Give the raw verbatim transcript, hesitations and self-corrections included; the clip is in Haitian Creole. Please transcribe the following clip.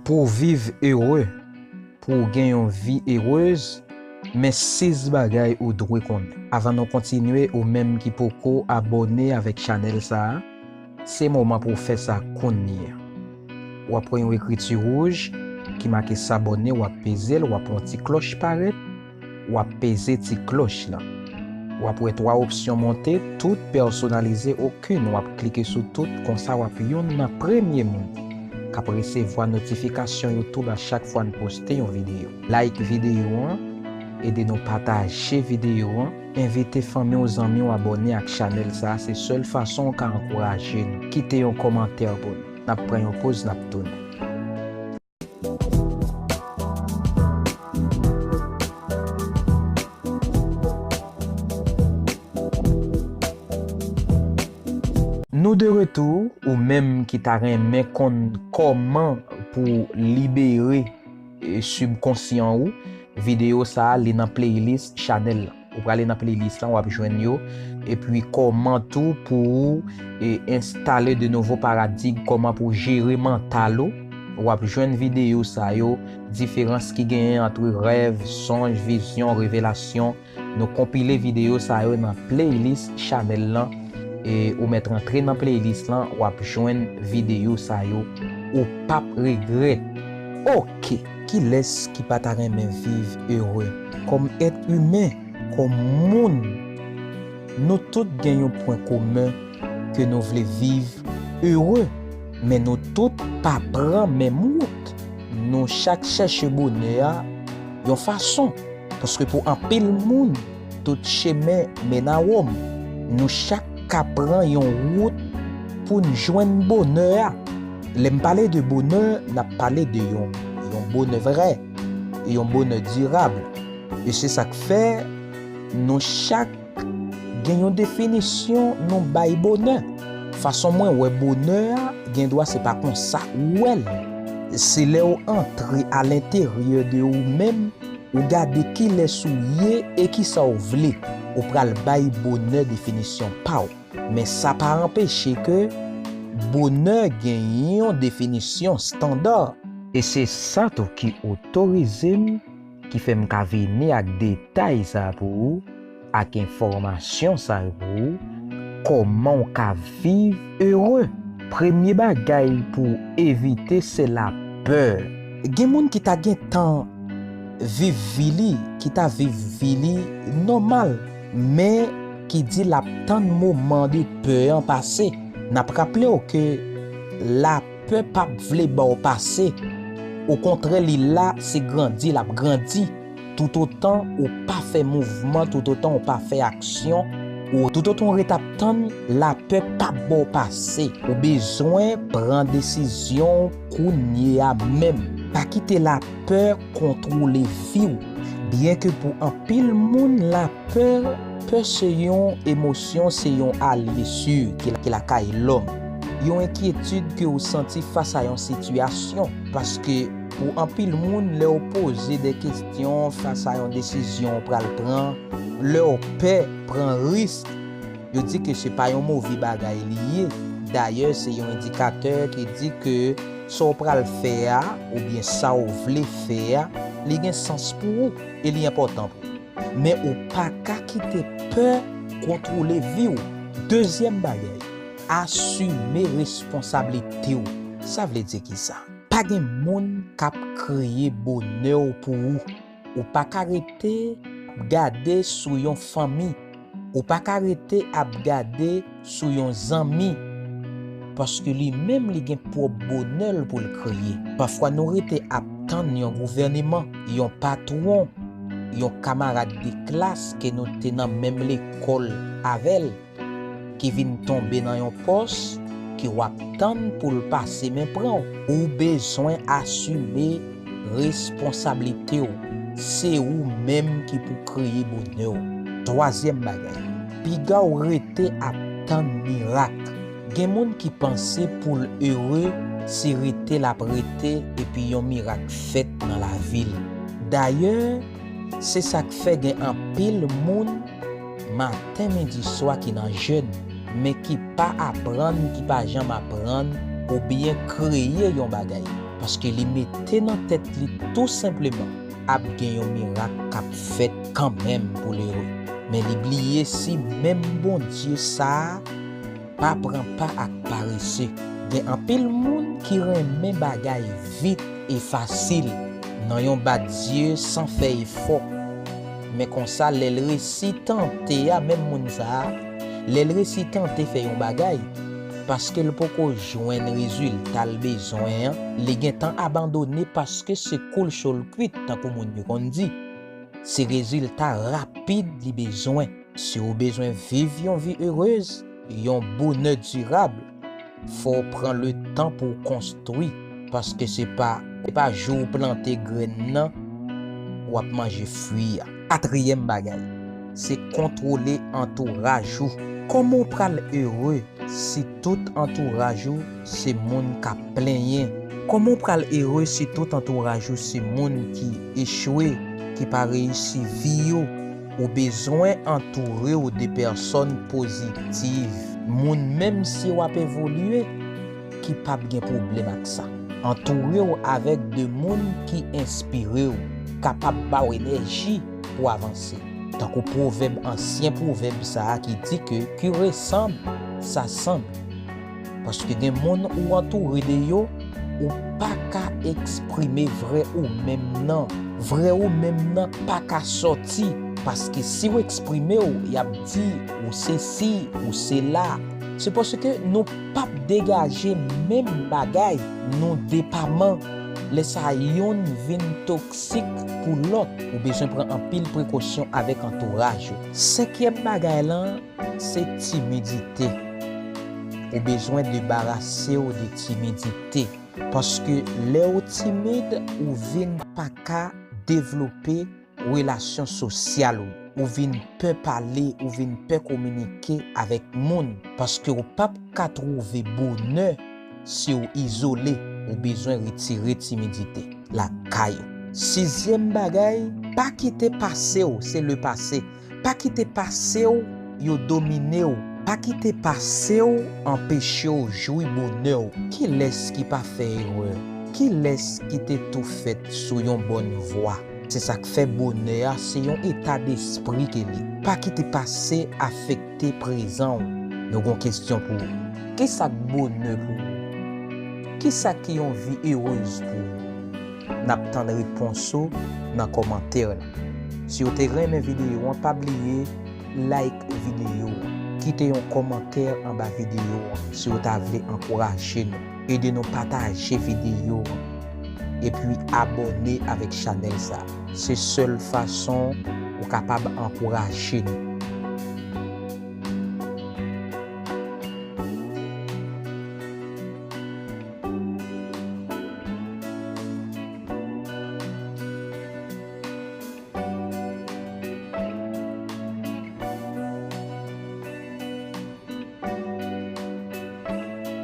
Pou w viv ere, pou w gen yon vi erez, men sis bagay ou dwe konnen. Avan nou kontinye, ou menm ki poko abòne avèk chanèl sa a, se moman pou w fè sa kounye a. W ap wè yon ekriti wouj ki make s'abonner, w ap peze l, w ap wè yon ti klòch parèt, w ap peze ti klòch lan. W ap wè twa opsyon monte, tout pèsonalize okenn. W ap klike sou tout, konsa w ap youn nan premye moun k ap resevwa notifikasyon YouTube a chak fwa n poste yon videyo. Like videyo an, ede nou pataje videyo an, envite fanmi w, zanmi w abòne ak chanèl sa a, se sèl fason w ka ankouraje nou. Kite yon kòmantè pou nou. N ap pran yon poz, n ap tounen. Nou de retou, ou menm ki ta renmen konn kòman pou libere, e, sibkonsyan ou, videyo sa a, li nan playlist chanèl la. Ou prale nan playlist lan, w ap jwenn yo. Epi kòman tou pou ou, e, enstale de nouvo paradig, kòman pou jere mantal ou. W ap jwenn videyo sa yo, diferans ki genyen ant rèv, sonj, vizyon, revelasyon. Nou konpile videyo sa yo nan playlist chanèl lan. E ou mèt rantre nan playlist lan, w ap jwenn videyo sa yo. Ou p ap regrèt. Oke, kilès ki pa ta renmen viv ere? Kòm èt imen, kòm moun, nou tout gen yon pwen komen ke nou vle viv ere, men nou tout pa pran menm wout. Nou chak chèche bonè a yon fason, paske pou anpil moun, tout chemen mennen a Wòm. Nou chak ka pran yon wout pou n jwenn bonè a. Lè m pale de bonè, n ap pale de yon, yon bonè vrè, yon bonè dirab. E se sa k fè nou chak gen yon definisyon nou bay bonè. Fason mwen wè bonè a, gen dwa se pa konsa ou wè l. Se lè w antre alenteryè de ou menm, ou gade kilès ou ye e kisa w vle. Ou pral bay bonè definisyon pa w. Men sa pa anpeche ke bonè gen yon definisyon estanda. E se sa tou ki otorize m, ki fè m ka vini ak detay sa a pou ou, ak enfòmasyon sa yo pou ou, kòman w ka viv ere. Premye bagay pou w evite se lapè. Gen moun ki ta gentan viv vi li, ki ta viv vi li nòmal, men ki di l ap tann moman de pè an pase. N ap raple w ke lapè p ap vle ba w pase. Okontrè, li la, se grandi l ap grandi. Toutotan ou pa fè mouvman, toutotan ou pa fè aksyon, ou toutotan ou ret ap tann, lapè p ap ba w pase. Ou bezwen pran desizyon w kounye a menm. Pa kite lapè kontwole vi w. Byenke pou anpil moun, lapè, pè se yon emosyon, se yon alye si ki, ki lakay lòm. Yon enkyetid ke w santi fas a yon sitiyasyon. Paske pou anpil moun, lè w poze de kesyon fas a yon desizyon w pral pran, lè w pè pran risk, yo di ke se pa yon move bagay li ye. Dayè, se yon endikatè ki di ke sa w pral fè a, oubyen sa w vle fè a, li gen sans pou ou e li enpòtan pou ou. Men ou pa ka kite pè kontwole vi w. Dezyèm bagay, asime responsablite w. Sa vle di kisa? Pa gen moun k ap kreye bonè w pou ou. Ou pa ka rete ap gade sou yon fanmi. Ou pa ka rete ap gade sou yon zanmi. Paske li menm, li gen pwòp bonè l pou l kreye. Pafwa, nou rete ap tann yon gouvèneman, yon patwon, yon kamarad de klas ke nou te nan menm lekòl avè l, ki vin tonbe nan yon pòs ke w ap tann pou l pase men pran w. Ou bezwen asime responsablite w. Se ou menm ki pou kreye bonè w. Twazyèm bagay, piga w rete ap tann mirak. Gen moun ki panse pou l ere, se rete l ap rete epi yon mirak fèt nan lavi l. Dayè, se sa k fè gen anpil moun maten, midi, swa ki nan jèn, men ki pa aprann, ki pa janm aprann oubyen kreye yon bagay. Paske li mete nan tèt li tou senpleman ap gen yon mirak k ap fèt kanmenm pou l ere. Men li bliye si menm Bondye sa a pa pran pa ak parese. Gen anpil moun ki renmen bagay vit e fasil, nan yon bat zye san fè efò. Men konsa, lè l resi tante a, menm moun sa a, lè l resi tante fè yon bagay, paske l poko jwenn rezilta l bezwen an, li gentan abandone paske se koul cho l kwit, tankou moun yo konn di. Se rezilta rapid li bezwen. Si w bezwen viv yon vi erez, yon bonè dirab, fò w pran letan pou w konstwi, paske se pa, se pa jou w plante grenn nan, w ap manje fwi a. Katriyèm bagay, se kontwole antouraj ou. Kòman w pral ere si tout antouraj ou se moun k ap plenyen? Kòman w pral ere si tout antouraj ou se moun ki echwe, ki pa reyisi vi yo? Ou bezwen antoure w de pèsòn pozitiv, moun, menm si w ap evolye, ki p ap gen pwoblèm ak sa. Antoure w avèk de moun ki enspire w, kapab ba w enèji pou w avanse. Tankou pwovèb, ansyen pwovèb sa a ki di ke, qui ressemble, s'assemble. Paske gen moun ou antoure de yo, ou pa ka eksprime vrè ou menm nan. Vrè ou menm nan pa ka sòti. Paske si w eksprime w, y ap di ou sesi, ou sela. Se paske nou p ap degaje menm bagay, nou depaman. Lè sa a, yonn vin toksik pou lòt. Ou bezwen pran anpil prekosyon avèk antouraj ou. Senkyèm bagay lan, se timidite. Ou bezwen debarase w de timidite. Paske lè w timid, ou vin pa ka devlope relasyon sosyal ou. Ou vin pè pale, ou vin pè kominike avèk moun. Paske w p ap ka twouve bonè si w izole. Ou bezwen retire timidite lakay ou. Sizyèm bagay, pa kite pase w, se le pase. Pa kite pase w yo domine w. Pa kite pase w anpeche w jwi bonè w. Kilès ki pa fè erè? Kilès ki te tou fèt sou yon bòn vwa? Se sa k fè bonè a se yon eta despri ke li. Pa kite pase afekte prezan w. Nou gon kesyon pou ou. Kisa k bonè pou ou? Kisa ki yon vi erez pou ou? N ap tann repons ou nan kòmantè la. Si w te renmen videyo an, pa bliye like videyo an. Kite yon kòmantè anba videyo an si w ta vle ankouraje nou. Ede nou pataje videyo an. Epi abòne avèk chanèl sa. Se sèl fason ou kapab ankouraje nou.